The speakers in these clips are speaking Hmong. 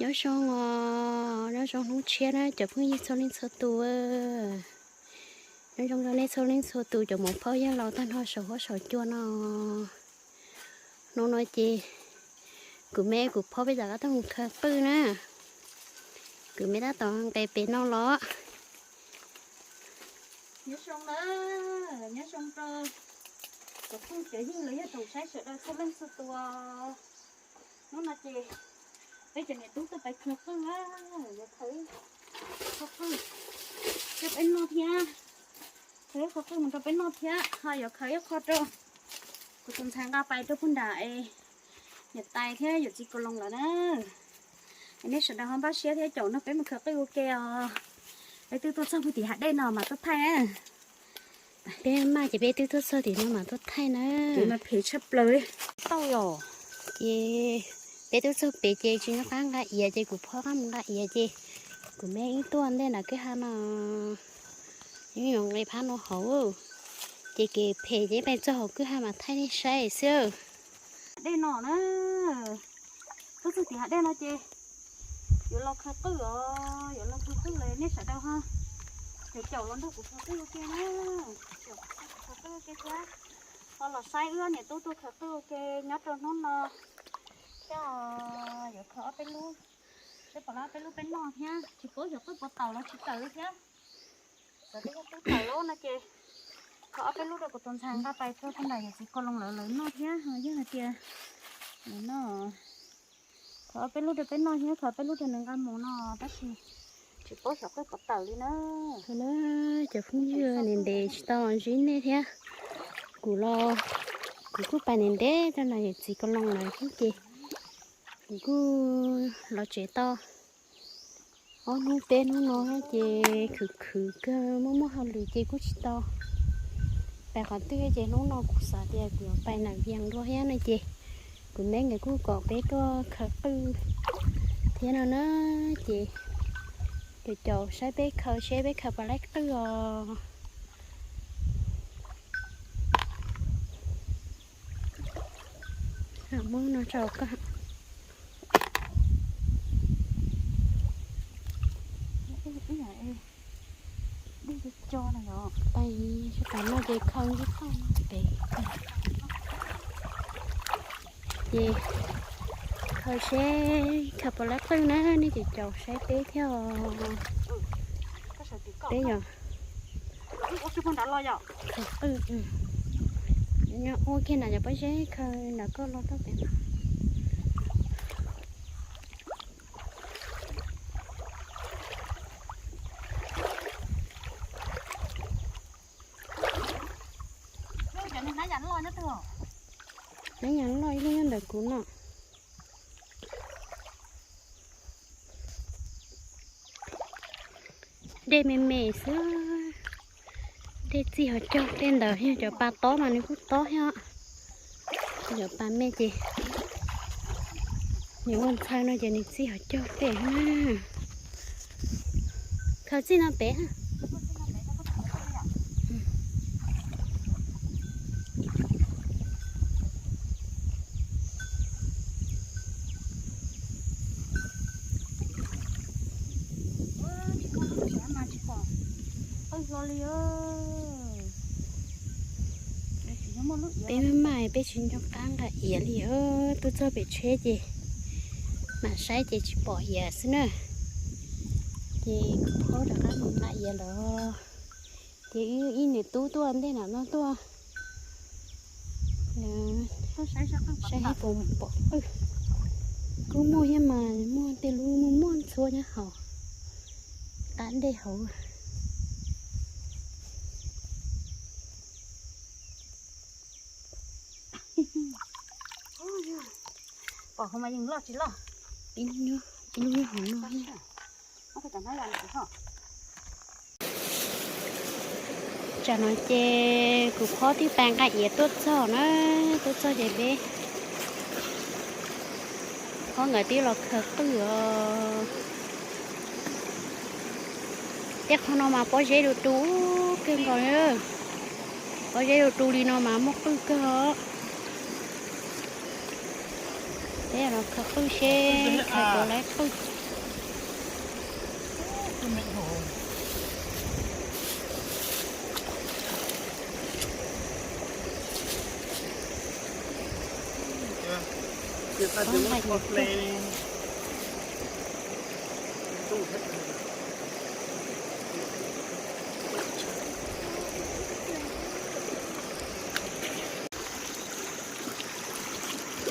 Nyob zoo os, nyob zoo hnub tshiab na cov phooj ywg txhua leej txhua tus. Nyob zoo rau nej txhua leej txhua tus cov muam phauj yawg laus tag nrho saum huab saum cua no. Hnub no ces kuv me kuv phauj peb rov qab tuaj mus khaws qwj na. Kuv me tab tom nqes pem no los. Nyob zoo na, nyob zoo rau cov phooj cov ywg los yog tsoom saib sawv daws txhua leej txhua tus. Hnub no ces peb cov niam tub tuaj pais khaws qwj, yuav khaws ib qho qwj rau peb noj thiab, khaws ib qho qwj mus rau peb noj thiab ho yuav khaws ib qho rau kuv tus ntxhais nqa pais rau puag nram es niam tais thiab yawm txiv Kaus Loos lawm na. Es nej sawv daws ho npaj siab thiab caum nrog peb mus khaws qwj ua ke os. Peb twb tuaj txog puag tim hav dej no mas tuaj thaij na. Peb maj ces peb twb tuaj txog tim no mas tuaj thaij na. Kev mas phem tshaj plaws li. Tau yom. Ces peb twb txog pem ces tsis nco qab nqa iav ces kuv phauj rov qab mus nqa iav ces kuv me wb tuaj ntej nram kwj ha no. Wb yuav nqis phab no hauv. Ces kev phem ces peb txog hauv kwj ha mas thaij nej saib xwb. Dej no na, tuaj txog tim hav dej no ces yuav los khaws qwj os, yuav los khaws qwj lawm nej sawv daws ho caum caum los nrog kuv khaws qwj ua ke na. Caum kuv khaws qwj ua ke thiab. Ho los saib wb niam tub tuaj khaws qwj ua ke nyob rau hnub no thiab. Yuav khaws ob peb lub, seb puas tau ob peb lub peb noj thiab, tsis paub xyov qwj puas tawm los tsis tawm thiab. Txawm twb yog twb tawm lawm no ces khaws ob peb lub rau kuv tus ntxhais nqa pais rau puag nram yawm txiv Kaus Loos lawv lawv noj thiab, yog hais tias lawv noj, khaws ob peb lub rau peb noj thiab khaws ob peb lub rau nws nqa mus no, tab sis tsis paub xyov qwj puas tawm li na. Hnub no cov phooj ywg ntev ntev tsis tau ntsib nej thiab. Kuv los, kuv kuj pais ntev ntev rau nram yawm txiv Kaus Loos lawm thiab ces kuv kuj los tsev tau ob hnub peb hnub no ces khwv khwv kawg muaj muaj hauj lwm ces kuj tsis tau pais qhov twg ces hnub no kuv xav tias kuv yuav pais nram Vias dua thiab no ces kuv me nkawd kuj kom peb tuaj khaws qwj thiab no na. Ces caum caum saib peb khaws seb peb khaws puas laib qwj os. Muab no tso koj. Tais sab tas no ces khaws ntsib tauj no pem. Ces khaws seb khaws puas laib qwj na, nej caum caum saib peb thiab os. Peb yog qwj, nyob ua kiag nram cov pob zeb khaws nram koj los rau pem no. Hnab yas loj ib lub nyob ntawm kuv no. Dej me me xwb. Dej txij hauv caug tej ntawd yog cov pas tob mas nws kuj tob thiab. Cov pas me ces nws ua ntxhawv no ces nws txij hauv caug tej na. Khaws txij no pem. Peb maj maj peb tsis nco qab nqa iav li, twb txog pem tsheb ces mam saib ces tsis pom iav xwb na. Ces kuv phob rov qab mus nqa iav lawm. Ces ib niam tub tuaj ntej nram no tuaj, saib puas pom qwj. Kuj muaj thiab mas, muaj tej lub muaj muaj ntxhuab nyob hauv qab dej hauv. Pom hauv mas yeej loj tsis loj. Ib lub, ib lub nyob hauv no. Tsam no ces kuv phob twb pab nqa iav tuaj txog na, tuaj txog ces peb phob nkawd twb los khaws qwj os. Tej qhov no mas pob zeb du du kawg nkaus li. Pob zeb du du li no mas muaj qwj kawg os. Peb los khaws qwj seb khaws puas laib qwj.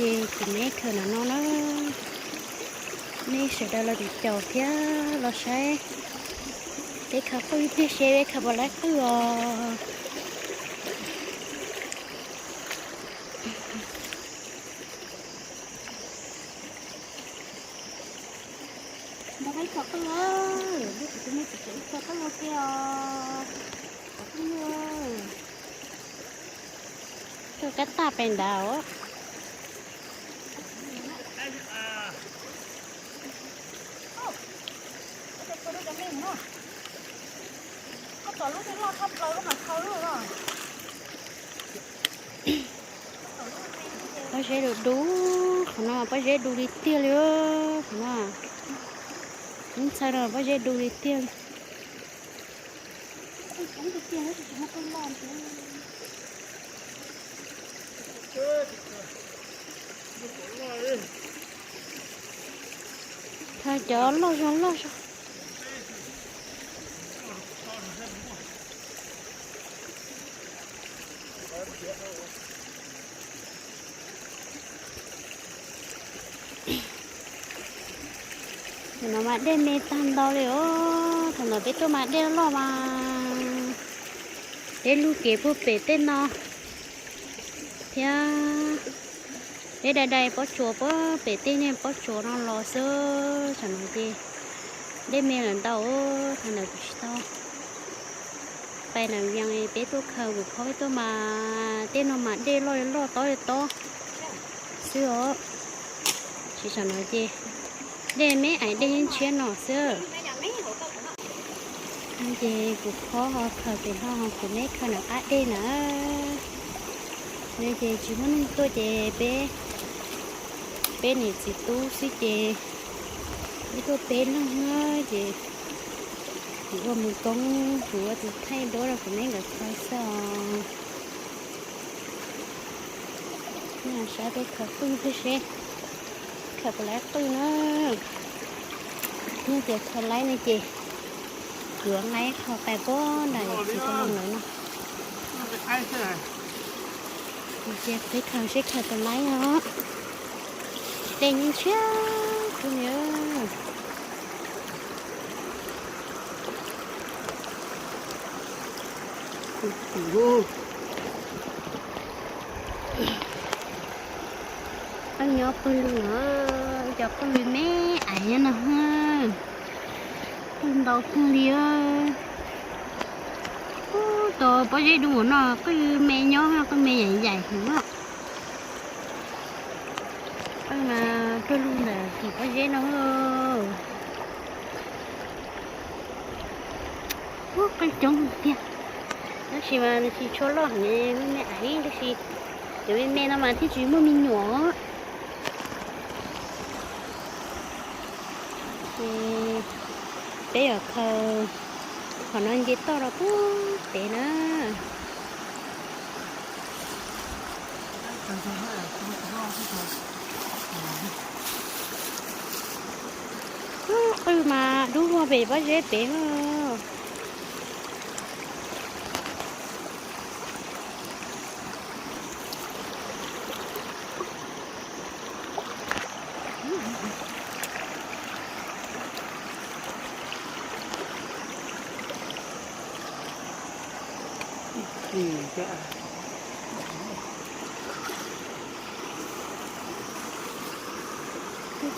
Ces kuv neb khaws no no na, nej sawv daws los caum thiab los saib peb khaws qwj ib pliag seb peb khaws puas laib qwj os. Npog peb khaws qwj, kuv tus me txiv tsev khaws qwj ua ke os. Qwj kab taj pes nrad os. Pob zeb dub dub, qhov no pob zeb dub li tiag li. Qhov no, ib ntxhais no pob zeb dub li tiag li. Thaum cov loj zog loj zog. Thaum no mas dej me tag ntau li os. Thaum ntawd peb tuaj mas dej loj mas peb lug kev puag pem tej no thiab. Peb dai dai pob tsuas puag pem tej niag pob tsuas no los xwb. Tam no ces dej me lawm ntau, thaum ntawd kuv tsis tau pais nram Vias, peb tuaj khaws kuv phob peb tuaj mas tej no mas dej loj li loj tob li tob xwb os. Tsis tam no ces dej me ais dej yeej ntshiab no xwb. Ces kuv phob ho khaws, kuv neb khaws nram qab dej na. Ces tsis muaj neeg tuaj ces peb, peb niam txiv tub xwb ces peb tuaj peb leeg na. Ces kuv ua mus koob, kuv ua tus thaij duab rau kuv neb nkawd khaws xwb os. Saib peb khaws qwj ib pliag seb khaws puas laib qwj na. Yog tias khaws laib no ces kuv yuav nqa ib qho pais puag nram txiv Tooj Loos lawm no. Ces peb khaws seb khaws puas laib os. Dej yeej ntshiab kawg li. Qwj nyob pawg lug na, cov qwj me me ais nyob no, qwj ntau kawg li. Ub, tus pob zeb dub no qwj me nyob, qwj me yaim yaim heev na. Qwj mas pawg lug ntawm tim pob zeb no. Ub, qwj coob tiag, tab sis mas nws tsis tshua loj heev, me me ais, tab sis cov me me no mas thiaj tsis muaj me nyuam. Ces peb yuav khaws qhov no nce toj rau puag pem na. Qwj mas dub vog pem pob zeb pem.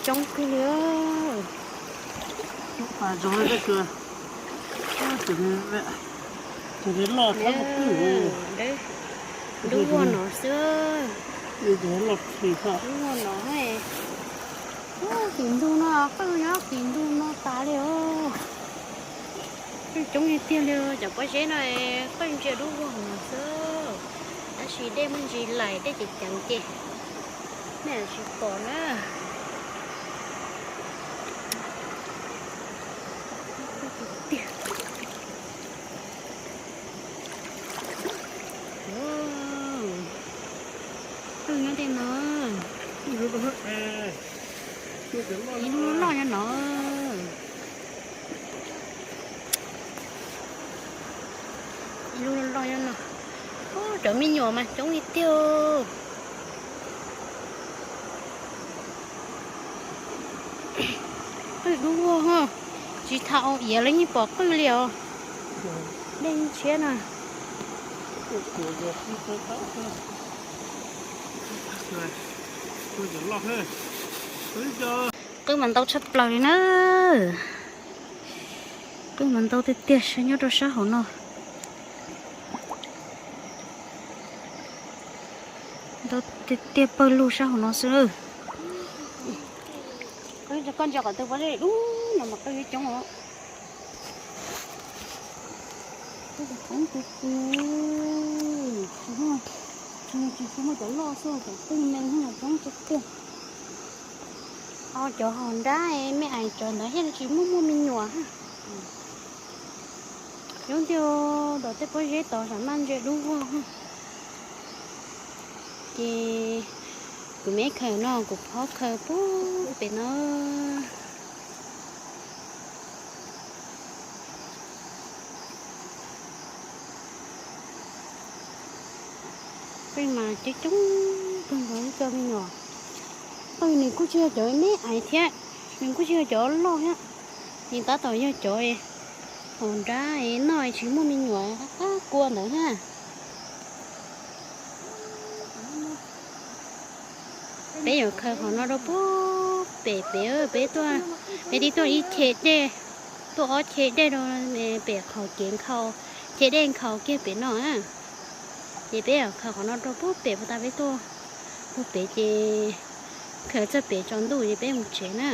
Coob kawg li. Dub vog no xwb. Dub vog no. Tim ntug no, qwj nyob tim ntug no tas li os. Qwj coob li tiag li, cov pob zeb no qwj ntsia dub vog no xwb. Tab sis dej muaj ntsis lais, dej ceev ceev ces Nej tsis pom na. Qwj nyob tej no. Ib lub loj nyob no. Ib lub loj nyob no. Cov me nyuam mas coob li tiag. Qwj dub vog ho, tsis tham ua iav los yeej pom qwj li os. Dej tshiab na. Qwj mas ntau tshaj plaws li na. Qwj mas ntau tiag tiag, nyob rau sab hauv no. Ntau tiag tiag, pawg lug sab hauv no xwb. Koj ntsia qhov twg pov zeb dub no mas qwj coob os. Qwj coob tiag tiag. Tsis muaj, tsis muaj cov loj xwb, cov qwj me coob tiag tiag. Ho cov hauv nrab me ais cov ntawd thiaj li tsis muaj muaj me nyuam. Coob tiag, tom tej pob zeb tod tsam maj ntse dub vog. Ces kuv me khaws no kuv phob khaws pub pem no. Qwj mas coob coob kawg nkaus li cov me nyuam. Qwj nws kuj tsis yog cov me ais thiab, nws kuj tsis yog cov loj thiab. Nws tab tom yog cov hauv nrab noj tsis muaj me nyuam qab kua ntawd thiab. Peb yuav khaws qhov no rau pub pem pem, peb tuaj, peb twb tuaj ib che dej, tuaj ob che dej rau pem qhov kev nkhaus, che dej nkhaus kiag pem no. Ces peb yuav khaws qhov no rau pub pem puas tas peb tuaj pub pem ces khaws txog pem tsaus ntuj ces peb mus tsev na.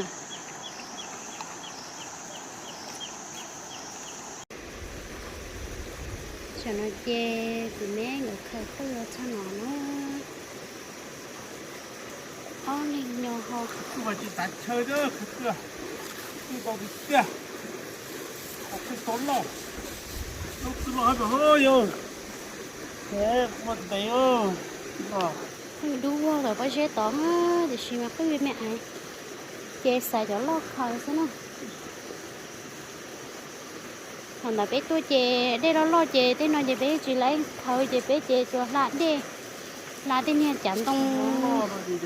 Tam no ces kuv me nkawd khaws qwj los txog no na. Ob leeg nyo ho. Kuj mas tsis tav chaw thiab, qhov twg, twb tau tiag tiag. Qhov twg tau loj, lub twg loj hab pem ho yog. Kuj mas ntev. Qwj dub vog tom pob zeb tod, tiam sis mas qwj me ais ces xaiv cov loj khaws xwb na. Thaum ntawd peb tuaj ces dej loj loj ces tej no ces peb tsis laib khaws ces peb ces tsuas hla dej, hla tej niag cav ntoo. Xwb,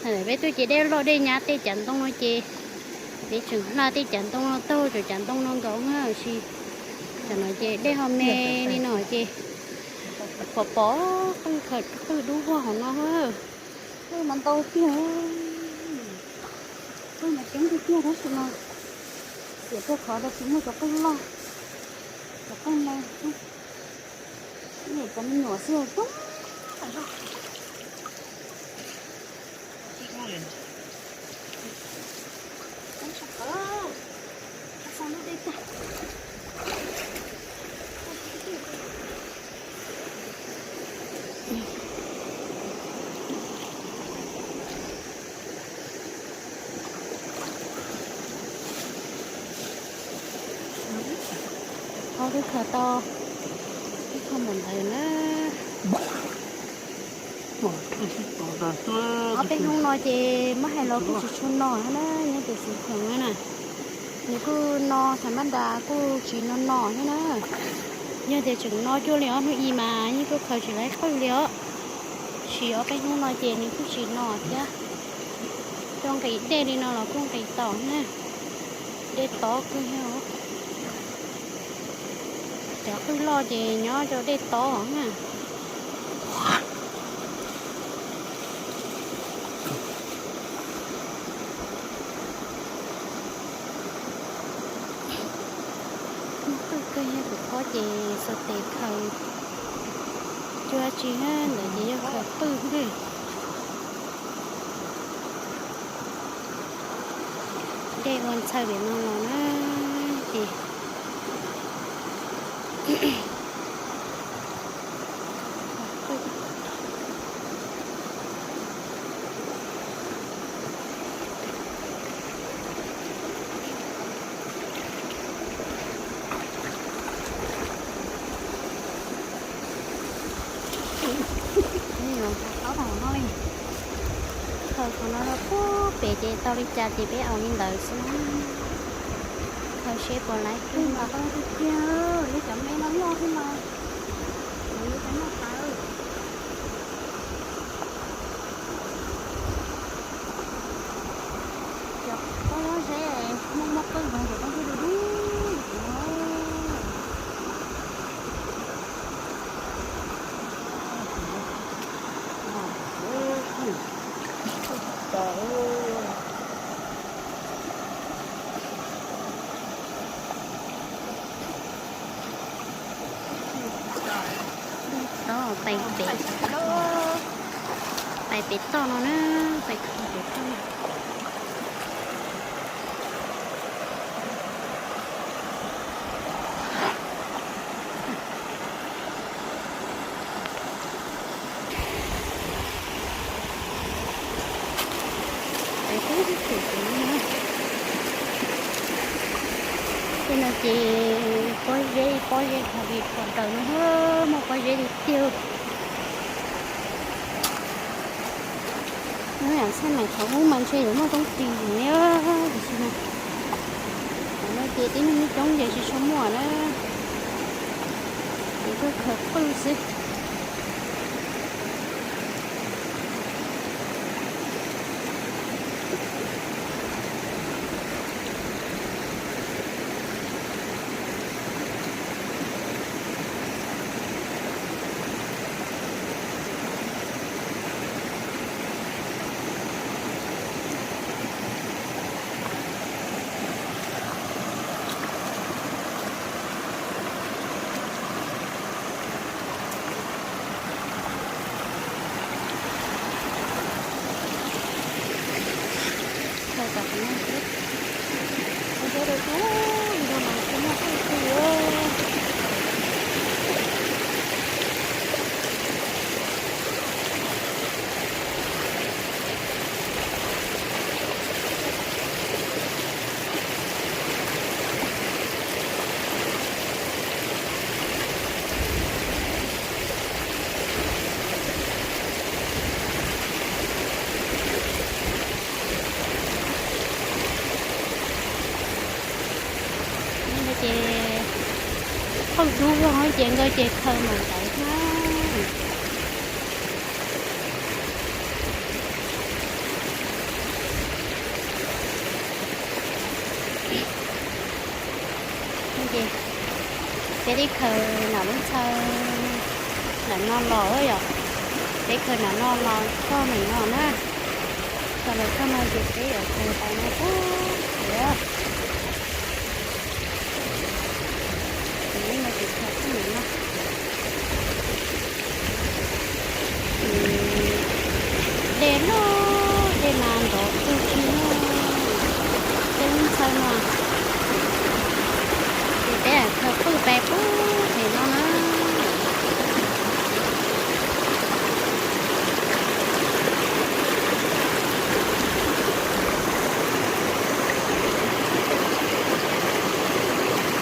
thaum ntawd peb tuaj ces dej loj dej nyab tej cav ntoo no ces peb tseem hla tej cav ntoo no taug cov cav ntoo no nkaus na. Tiam sis tam no ces dej ho me li no ces pom pom qwj dub vog hauv no. Qwj mas ntau tiag, qwj mas coob tiag tiag tab sis mas xiam rau qhov rau tsis muaj cov qwj loj, cov qwj me, cov me nyuam xwb coob. Ob peb khaws tau ib qho npaum ntawd na. Ob peb hnub no ces muab hais los kuj tsis tshua no thiab na, nyob pem Xeev Khuam na. Nws kuj no, Xeev Mab Nras kuj tsis no no thiab na. Yog tias tseem no cuaj li ob hnub i mas yeej tuaj khaws tsis laib qwj li os. Tab sis ob peb hnub no ces nws kuj tsis no thiab. Cov nqis dej li no los kuj nqis tau na. Dej tob kawg thiab. Cov qwj loj ces nyob rau dej tob na. Qwj kawg thiab, kuv phob ces xuas tes khaws cuag tsi ntawd ces yog khaws qwj xwb. Dej ua ntxhawv pem no los na ces, qwj Ub, pem ces tau li cas ces peb ua li ntawd xwb. Khaws seb puas laib kawg nkaus. Cov me no loj thiab mas, cov noj tawv. Cov pob zeb muaj muaj qwj nkaus, cov pob zeb du du. Tod pais pem, pais pem toj no na, pais pem toj no. Pais teb teb teb no ces pob zeb, pob zeb dhau li dhau daws no, muaj pob zeb li tiag. Nws yam xaij maim thaum ub mas ntshe yuav muaj roob ris heev li, tiam sis mas thaum no ces tib neeg coob ces tsis tshua muaj na, ces tuaj khaws qwj xwb. Khaws tom qhov no xwb, pob zeb du du, ntu no tsis muaj qwj twg li. Ces qwj dub zog ces nkawd ces khaws mas ntawd na. Ces peb twb khaws nam lub txhawv nam no los yom, peb khaws nam no los txog nam no na, khaws los txog no ces peb yuav khaws pais no puag pem. Ces no ces khaws puag pem no. Ces dej loj, dej mas nrov kawg tsis muaj tej lub txhawv no. Ces peb khaws qwj pais puag pem no na.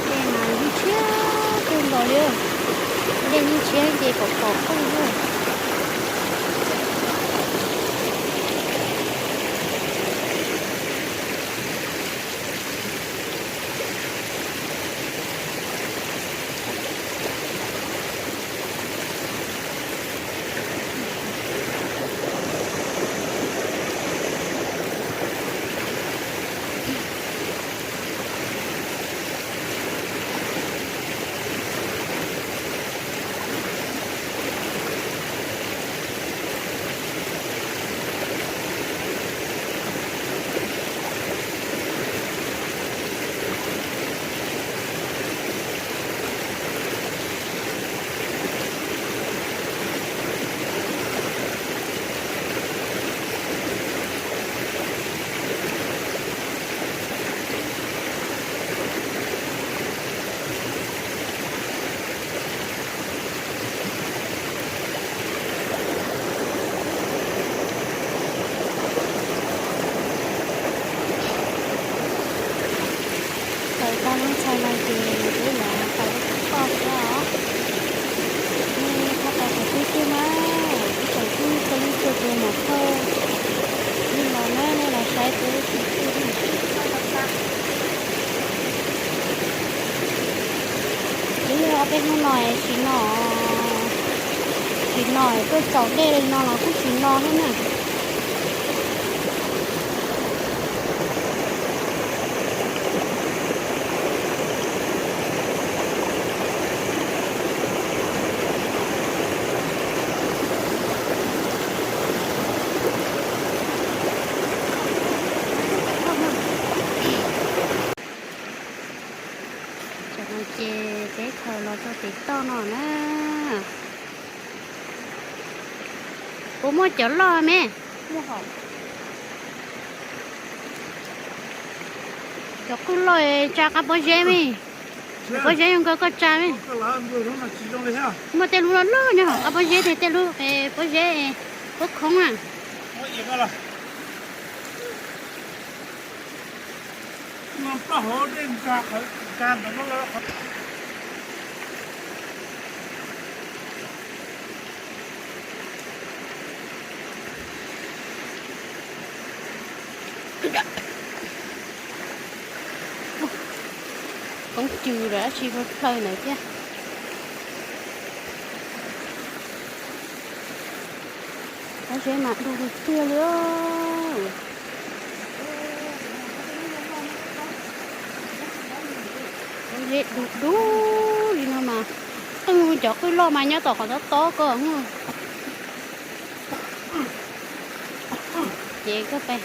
Dej mas yeej tshiab kawg nkaus li. Dej yeej tshiab ces pom pom qwj xwb. Hnub no es tsis no, tsis no es tuaj tsaus dej li no los kuj tsis no thiab na. Tam no ces peb khaws los rau pem toj no na. Puas muaj cov loj me? Cov qwj loj tsa qab pob zeb me. Pob zeb zoo nkauj koj tsa me. Muaj tej lub loj loj nyob hauv qab pob zeb, tej lub pob zeb pob khoob na. Koob cw lawm dab tsi plaws ntawd thiab. Pob zeb mas du tiag li. Pob zeb du du li no mas, twb cov qwj loj mas nyob tom qhov tob tob ko. Ces koj pe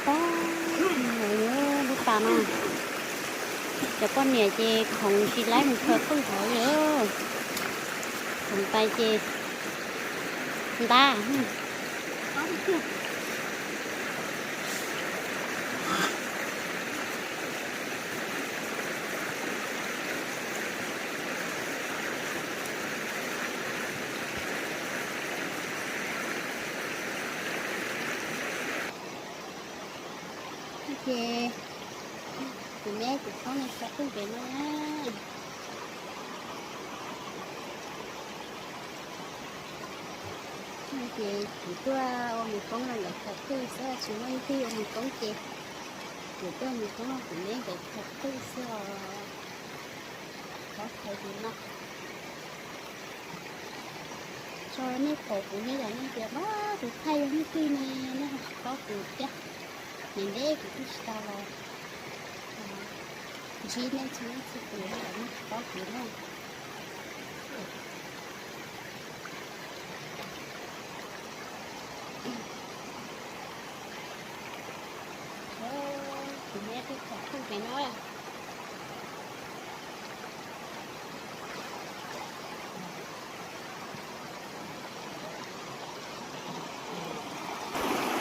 Pob, lub pas no, cov poj niam ces khoov tsis laib mus khaws qwj hauv li. Khoov pais ces ntab. Ces kuv me kuv phob no khaws qwj pem no na. Ces kuv tuaj ua mus koob no nkawd khaws qwj xwb, tsis muaj ib tug ua mus koob ces kuv tuaj mus koob kuv me nkawd khaws qwj xwb os. Phob khaws li no. Tso nej pom kuv nej yam nej tias, Ab, kuv thaij yog hnub twg ne? Nej ho tsis paub kuv thiab. Niam neb kuv twb tsis tau los ntsib nej txhua leej txhua tus, nej tsis paub kuv na. Kuv me twb khaws qwj pem no.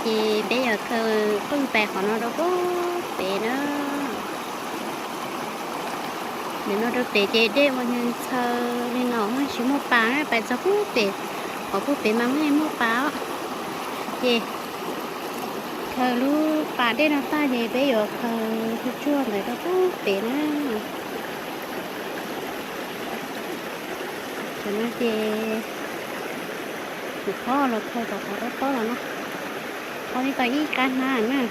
Ces peb yuav khaws qwj pais qhov no rau pub pem na. Nim no rau pem ces dej ua nws ntxhaws li no, tsis muaj pas na, pais txog pub pem, qhov pub pem mas muaj, muaj pas os. Ces khaws lub pas dej no tag ces peb yuav khaws tsuag tsuag ntawd rau pub pem na. Tam no ces kuv phob los khaws tom qhov tob tob los no, phob li tau ib qab hnab na.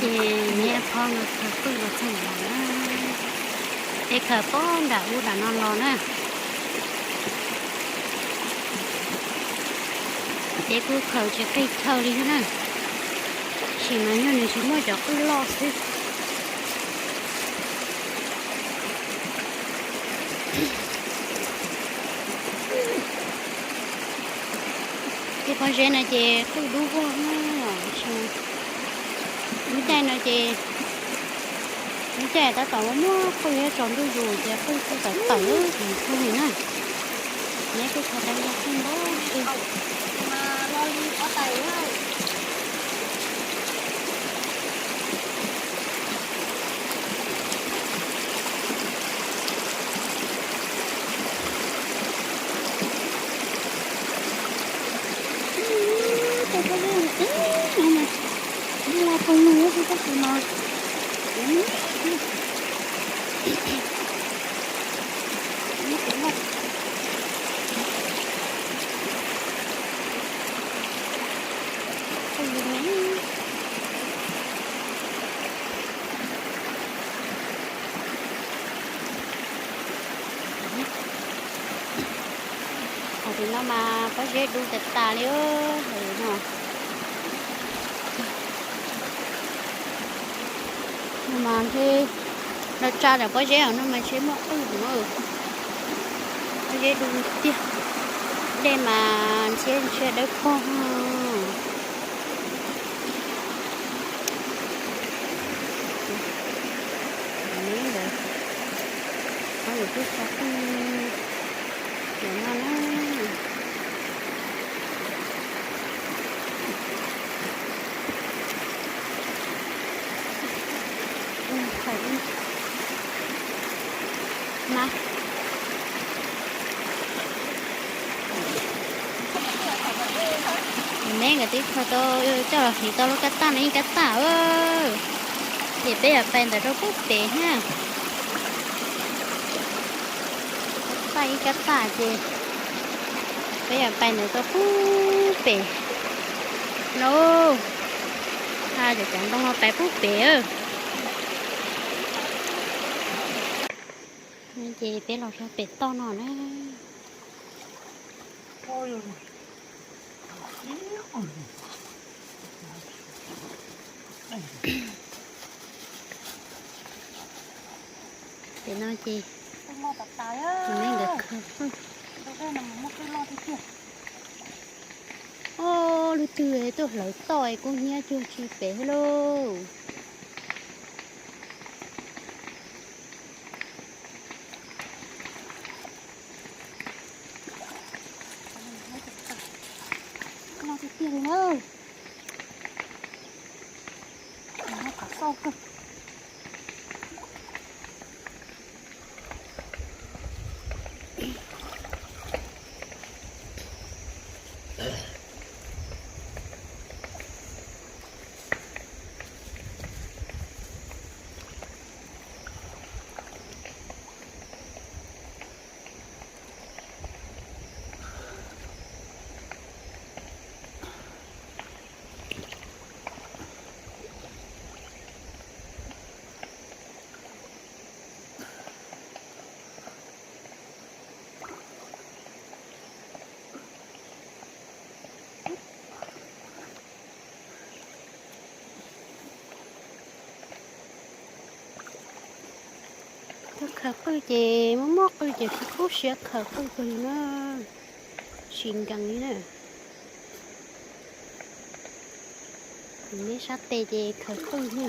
Ces niam phob no khaws qwj los txog no na. Peb khaws pem nram ub nram no los na. Peb kuj khaws tsis qig chaw li thiab na, tab sis mas nyuag nws tsis muaj cov qwj loj xwb. Tej pob zeb no ces qwj dub vog na, lub caij no ces, lub caij tab tom muaj qwj thiab tsaus ntuj zus ces qwj kuj tawm tawm lub tus qwj li na. Neb kuj khaws tau yog qwj npab si. Hauv pem no mas pob zeb du tas tas li no. No mas ntshe no tsa cov pob zeb no mas ntshe muaj qwj heev. Pob zeb du tiag. Dej mas ntshe ntshe dawb paug. Ntawd, ntawd kuj tsa qwj no na. Neb nkawd twb khaws tau, coj los hliv tau lub kab taj no ib kab taj. Ces peb yuav pais ntawd rau pub pem thiab. Kab taj ib kab taj ces peb yuav pais ntawd rau pub pem lauj. Tha cov cov ntoo no pais pub pem. Ces peb los rau pem toj no na. Pem no ces me nkawd khaws. Ob, lub twg tuaj hlawv toj es kuj hnyiab cuag tsis pem thiab lauj. Khaws qwj ces muaj muaj qwj ces kub kub siab khaws qwj kawg li na. Tsis nkees li na. Neb sab tes ces khaws qwj na.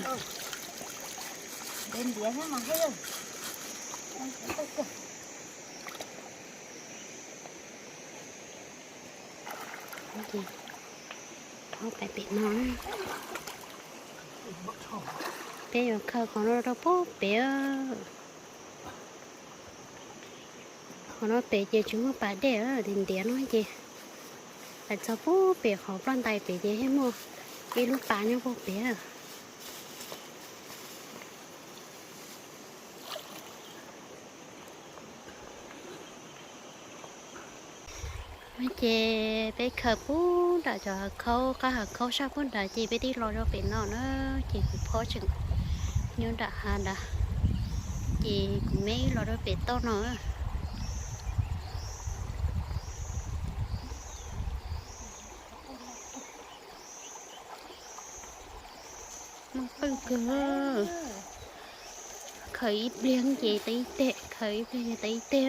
Ces phob pais pem no. Peb yuav khaws qhov no rau pub pem. Qhov no pem ces tsis muaj pas dej, ntiav ntiav no ces pais txog pub pem qhov ploj ntais pem ces thiaj muaj ib lub pas nyob puag pem. Ces peb khaws pub nram cov hav khaub, qab hav khaub sab pub nrad ces peb twb los rau pem no na, ces kuv phob tseem nyob nram hav nrad, ces kuv me los rau pem toj no. Muaj qwj kawg. Khaws ib pliag ces tau ib teg, khaws ib pliag ces tau ib teg.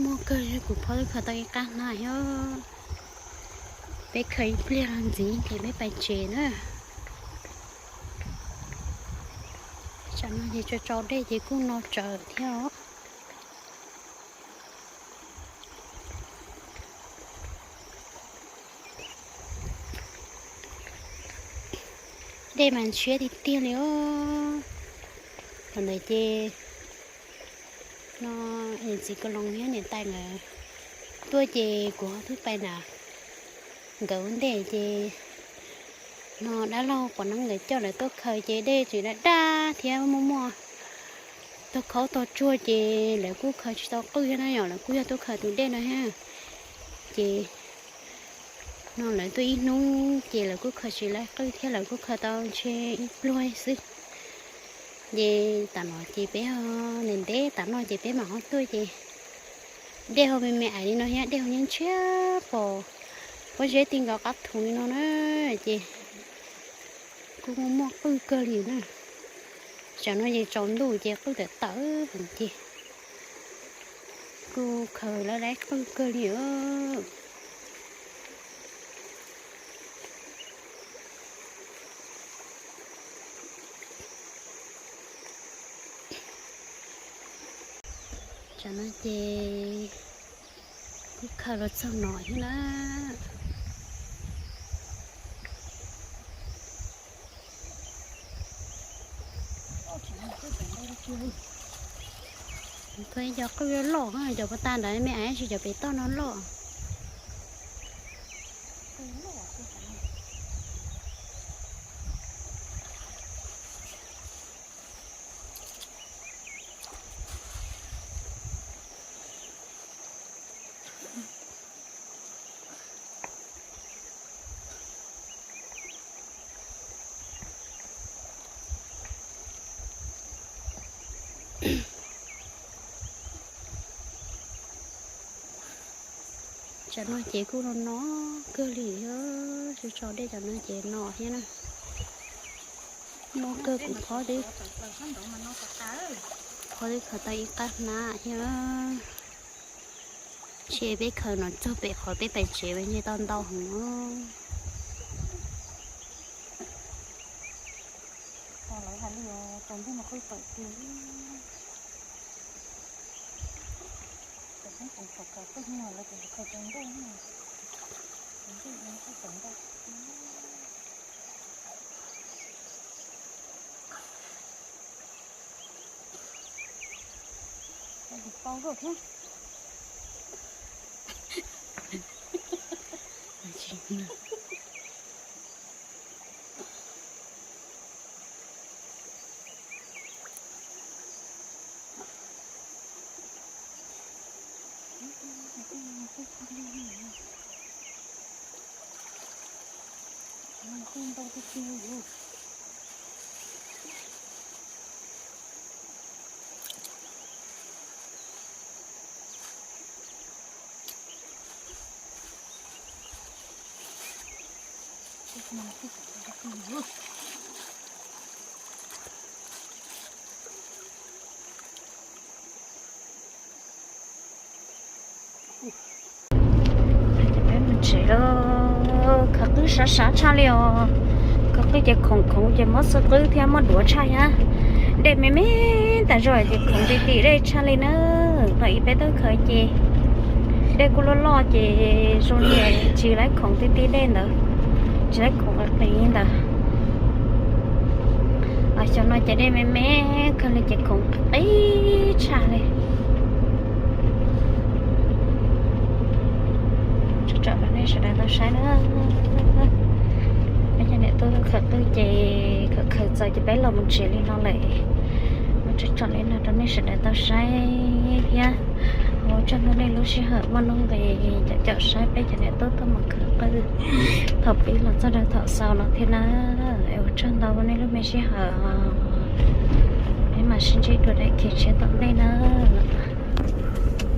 Muaj kawg, kuv phob twb khaws tau ib qab hnab thiab. Peb khaws ib pliag ntxiv ces peb pais tsev na. Tam no ces tso tso dej ces kuj no tsawv thiab os. Dej mas ntshiab tiag tiag li os. Thaum ntawd ces no txiv Kaloos thiab niam tais nkawd tuaj ces kuv ho twb pais nram nkawd ua ntej ces no dab laug Pov Neeb nkawd coj lawv tuaj khaws ces dej tseem daj daj thiab muaj muaj tog khaub tog tsuag ces lawv kuj khaws tsis tau qwj thiab na yom, lawv kuj yog tuaj khaws tus dej no thiab. Ces no lawv tuaj ib hnub ces lawv kuj khaws tsis laib qwj thiab, lawv kuj khaws tau ntshe ib pluag xwb. Ces tam no ces peb ho ntev ntev tam no ces peb mam ho tuaj ces dej ho me me ais li no thiab, dej ho ntshiab ntshiab pom pob zeb ti nkaus qab thu li no na. Ces kuj muaj muaj qwj kawg li na. Tsam no ces tsaus ntuj ces qwj tawm tawm heev ces kuj khaws laib laib qwj kawg li os. Tsam no ces kuj khaws los txog no thiab na. Khaws ib co qwj loj, cov puag ta ntawd me ais, tsis cov pem toj no loj. Tsam no ces kuj no no kawg li, tso tso dej tsam no ces no thiab na. Muaj kawg kuv phob twb, phob twb khaws tau ib qab hnab thiab. Ntshe peb khaws no txog pem qhov peb pais tsev mas ntshe tau ntau heev. Peb mus tsev lawm, khaws qwj sab sab tshaj li os. Khaws qwj ces khoom khoom ces mob xub qwb thiab mob duav tshaj thiab. Dej me me tas zog ces khoom ti ti dej tshaj li na. Thaum ub peb tuaj khaws ces dej kuj loj loj ces zoo li tsis laib khoom ti ti dej ntawd, tsis laib khoom qis ntawd. Xyoo no ces dej me me kawg li ces khoom qis tshaj li. Tso rau nej sawv daws tau saib na. Peb cov niam tub khaws qwj ces khaws khaws txaus ces peb los mus tsev li no lawm. Muab tso rau nej sawv daws tau saib thiab. Ua tsaug ntau nej lub sij hawm muaj nuj nqis caum caum saib peb cov niam tub tuaj mus khaws qwj thaum pib los txog rau thaum xaus no thiab na. Ua tsaug ntau nej lub me sij hawm. Peb mam sib ntsib dua daim khiv tshiab tom ntej na.